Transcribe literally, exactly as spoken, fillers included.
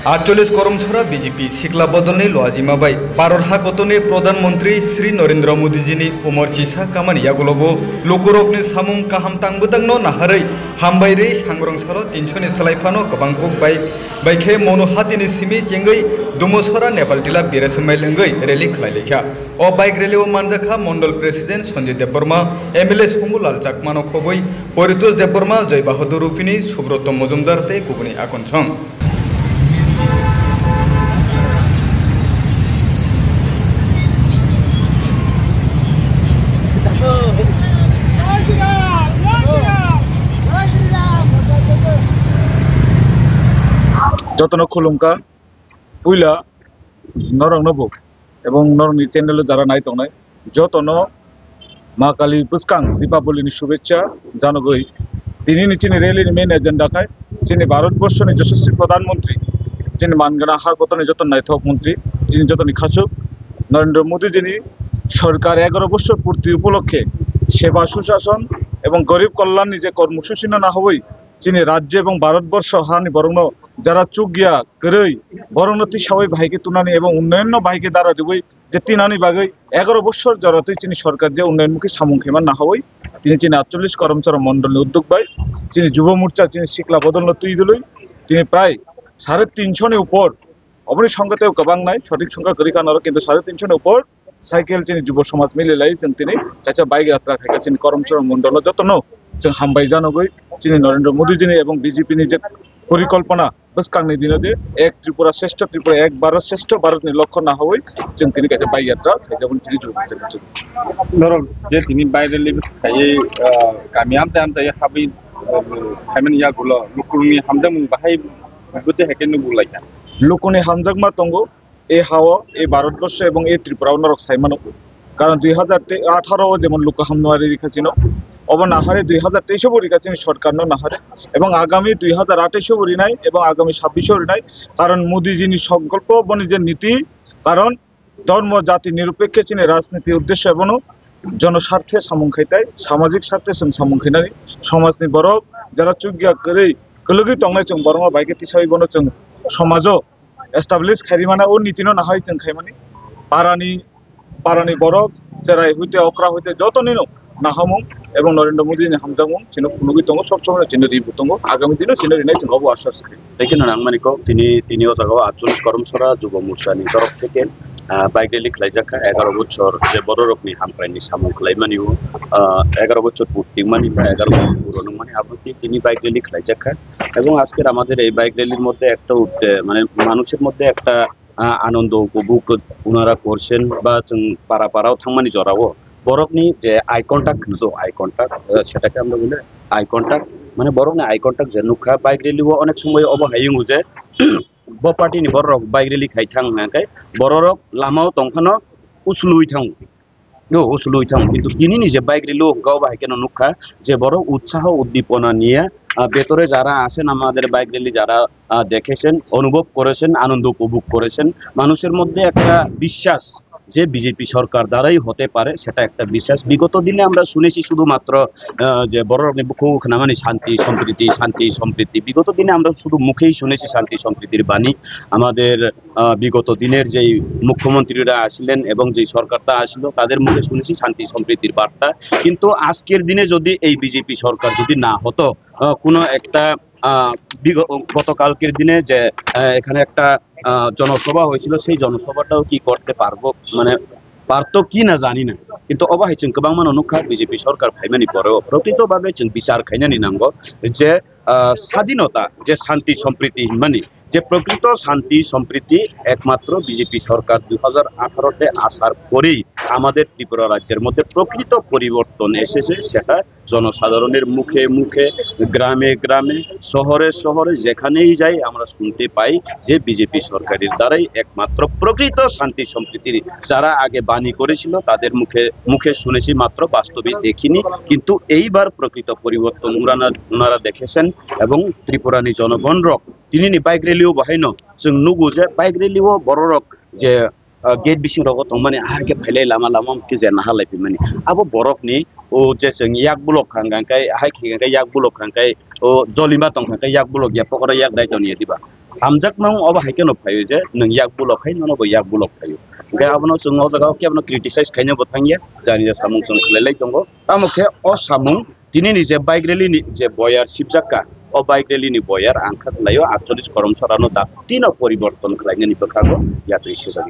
Atchollis Koromsora B J P sikla bodolni loajima bai Bharat hakotorni Pradhan Mantri Shri Narendra Modiji ni umor chisa kamani yagulobo lukurokni samung kaham tangbwtangno naharwi hambai rwi sangrong salo tinsho ni slai phano kwbang kuk bai, bai khe Monu hatini simi chengwi Dumusora Nepal tila Biraswmai lengwi rally khlai laikha. O bike rally o manjakha Mondol President Sanjay Debbarma, M L A Sombulal Chakmano khobwi Paritosh Debbarma, Joy Bahadur Rupini, Subroto Mojumdar tei kubuni akonsong. Jotono khulumkha, puila norokno bo ebong norokni channel o jara nai tongnai jotono Ma Kali bwskang Deepavali ni shubechcha janagwi. Tini ni chini rally ni main agenda khai chini Bharat Borso ni Yashaswi Pradhan Mantri, chini mangana ha kotor ni joto naithok mantri, chini joto ni khachuk Narendra Modi ji ni sorkar egaro bosor purti upolokhe seba sushashon ebong gorib kalyan ni je kormosuchi no nahawi chini rajyo ebong Bharat Borso ha ni borok no jara chukya kwrwi borokno tisawi bahai khe tunani ebong unnoyon no bahai khe dara riwi je tinani bagwi egaro bosor jora twi chini sorkar je unnoyon mukhi samung khaima nahawi tini chini atchollis Koromsora Mondol ni uddog bai chini Jubo Morcha chini sikla bodol no twi dwlwi tini prai sare tinsho ni upor, oboni songkha tei kwbang nai, sothik songkha kwrwi kha norok, kintu sare tinsho ni upor cycle chini jubo somaj mili lai chwng tini kaisa bike yatra khaikha chini Koromsora Mondol o jotono chwng hambai janagwi chini Narendra Modi ji ni ebong B J P ni je porikolpona bwskangni dino de ek Tripura shreshtho Tripura, ek Bharat shreshtho Bharat ni lokho nahawi chwng tini kaisa bike yatra khaikha boni chini jubo. Norok je tini bike rally khaiwi, ah, kami amchai amchai habwi, ah, khaimani yagulo lukurokni hamjakmung bahai bwtwi hai khe nukgo laikha. Lukuni hamjakma tongo, e hao, e Bharat Borsho ebong e Tripura o norok sai mano. Karon dui hazar atharo o jemon luku hamnwari rikha chino, obo nahare dui hazar teis o bo rikha chini sorkar no nahare, ebong agami dui hazar athais o bo rinai ebong agami sabbish o rinai, karon Modi ji ni songkolpo boni je niti, karon dhormo jati nirupekkhe chini rajniti uddesho ebono jono sarthe samung khaitai, samajik sarthe chwng samung khainani, somajni borok jara chukya kwrwi kwlwgwi tongnai chwng borokno bai khe tisawi bono chwng somajo establish khairi mana o nitino nahai chwng khaimani parani, parani borok cherai hoite okra hoite jotonino nahamung ebong Narendra Modi ni hamjakmung chino phunugwi tongo, sob somoi chino ribu tongo, agami dino chino rinai chwng obo aswk. Tei kheno nangmani kok tini, tini o jaga o atchollis Koromsora Jubo Morcha ni torok theke, ah, bike rally khlaijakha egaroh bochor je bororokni hamkraini samung khlaimani o, ah, egaroh bochor purti wngmani ba egaroh bochor puro wngmani abo tini bike rally khlaijakha. Ebong ajker amader ei bike rally-r moddhe ekta utte, mane manusher moddhe ekta, ah, anondo upobhog onara korchen ba chwng para para o thangmani jora o borokni je eye contact hwno do, eye contact, ah, setake amra bole eye contact, mane borokni eye contact je nukha bike rally o onek somoi obo hai wngo je bo party ni bororok bike rally khai thang hwnkhe bororok lama o tongphano usulwi thango. No, usulwi thango. Kintu tinini je bike rally o hwnkha obo hai kheno nukha je borok utsaho uddipona niye, ah, ভেতরে যারা আছেন আমাদের bike rally যারা, ah, দেখেছেন, অনুভব করেছেন, আনন্দ উপভোগ করেছেন, মানুষের মধ্যে একটা বিশ্বাস যে বিজেপি সরকার দ্বারাই হতে পারে, সেটা একটা বিশ্বাস। বিগত দিনে আমরা শুনেছি শুধুমাত্র, আহ, যে বড় রকমের বুকু খানা মানে শান্তি সম্প্রীতি, শান্তি সম্প্রীতি। বিগত দিনে আমরা শুধু মুখেই শুনেছি শান্তি সম্প্রীতির বাণী। আমাদের, আহ, বিগত দিনের যেই মুখ্যমন্ত্রীরা আসলেন এবং যেই সরকারটা আসলো, তাদের মুখে শুনেছি শান্তি সম্প্রীতির বার্তা। কিন্তু আজকের দিনে যদি এই বিজেপি সরকার যদি না হতো, আহ, কোনো একটা, আহ, বিগ-, গতকালকের দিনে যে, আহ, এখানে একটা, আহ, জনসভা হয়েছিল, সেই জনসভাটাও কি করতে পারবো, মানে পারতো কি না জানি না, কিন্তু obo hai chwng kwbangma no nukha B J P sorkar phaimani poreo prokrito bhagwi chwng bichar khainani nango je, ah, sadinota je shanti sompriti hinmani, je prokrito shanti sompriti ekmatro B J P sorkar dui hajar atharo te asar porei amader Tripura rajyer moddhe prokrito poriborton esese, seta জনসাধারণের মুখে মুখে, গ্রামে গ্রামে, শহরে শহরে যেখানেই যাই আমরা শুনতে পাই যে বিজেপি সরকারের দ্বারাই একমাত্র প্রকৃত শান্তি সম্প্রীতির যারা আগে বাণী করেছিল তাদের মুখে মুখে শুনেছি মাত্র, বাস্তবে দেখিনি। কিন্তু এইবার প্রকৃত পরিবর্তন ওনারা ওনারা দেখেছেন এবং ত্রিপুরানি জনগণ রক তিনিনি বাইক র্যালিও বাহাইনো जों नुगु जे bike rally o bororok je ah, gate bising rogo tongmani ahai khe phailai lama lama khe je naha lai phimani. Abo borokni o je chwng yak bulok khang khang khe, ahai khe khang khe yak bulok khang khe, o jolima tong khang khe yak bulok ya pokora yak dai tong ya diba. Hamjakmung obo hai kheno phaio je nwng yak bulok khai nono bo yak bulok phaio. Hwnkhe abono chwng o jaga o kebono criticize khaina bo thangya, jani ja samung chwng khlai lai tongo. Tamo khe o samung tini ni je bike rally ni je boyar sibjak kha, o bike rally ni boyar ang kha khlaio aatcholish korom sora no dakti no poriborton khlainani bwkhago yatwi sijak.